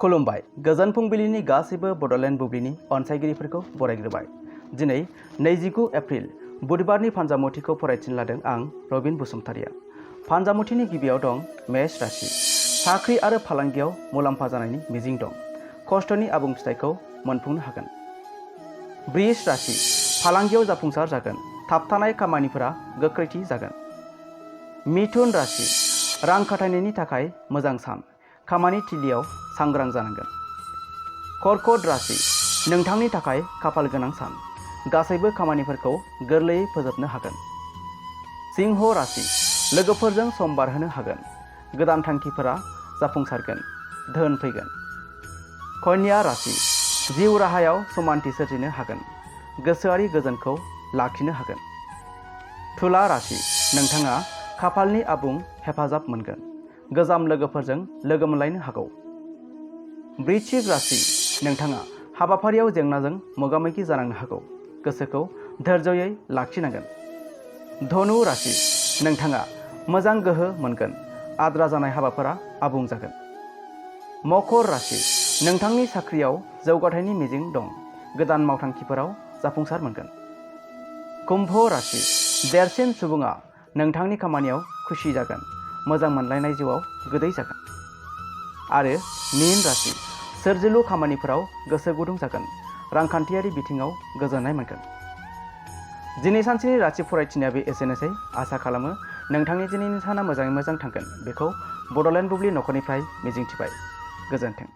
खुलुमबाय गोजोन फुंबिलिनि गासैबो बड'लेण्ड बुब्लिनि अनसायगिरिफोरखौ बरायग्रोबाय। दिनै 29 एप्रिल बुधबारनि फानजामुथिखौ फरायथिनो लादों आं रबिन बसुमतारिया। फानजामुथिनि गिबियाव दं मेष राशि। साख्रि आरो फालांगियाव मुलाम्फा जानायनि मिजिं दं। खस्थ'नि आबुं फिथाइखौ मोनफुंनो हागोन। बृष राशि। फालांगियाव जाफुंसार जागोन। थाबथानाय खामानिफोरा गोख्रैथि जागोन। मिथुन राशि। रां खाथायनायनि थाखाय मोजां सान। खामानि थिलियाव सांग्रां जानांगोन। कर्कट राशि। नोंथांनि थाखाय खाफाल गोनां सान। गासैबो खामानिफोरखौ गोरलैयै फोजोबनो हागोन। सिंह राशि। लोगोफोरजों सम बारहोनो हागोन। गोदान थांखिफोरा जाफुंसारगोन। धोन फैगोन। कन्या राशि। जिउ राहायाव समानथि सोरजिनो हागोन। गोसोआरि गोजोनखौ लाखिनो हागोन। तुला राशि। नोंथाङा खाफालनि आबुं हेफाजाब मोनगोन। गोजाम लोगोफोरजों लोगो मोनलायनो हागौ। वृश्चिक राशि। नोंथाङा हाबाफारियाव जेंनाजों मोगा-मोगि जानांनो हागौ। गोसोखौ धैर्ययै लाखिनांगोन। धनु राशि। नोंथाङा मोजां गोहो मोनगोन। आद्रा जानाय हाबाफोरा आबुं जागोन। मकर राशि। नोंथांनि साख्रियाव जौगाथायनि मिजिं दं। गोदान मावथांखिफोराव जाफुंसार मोनगोन। कुम्भ राशि। देरसिन सुबुङा नोंथांनि खामानियाव खुसि जागोन। मोजां मोनलायनाय जिउआव गोदै जागोन। आरो मीन राशि। सोरजिलु खामानिफोराव गोसो गुदुं जागोन। रांखान्थियारि बिथिङाव गोजोननाय मोनगोन। दिनै सानसेनि राशि फरायथिनाया बे एसेनोसै। आसा खालामो नोंथांनि दिनैनि साना मोजाङै मोजां थांगोन। बेखौ बड'लेण्ड बुब्लि नखरनिफ्राय मिजिंथिबाय। गोजोन्थों।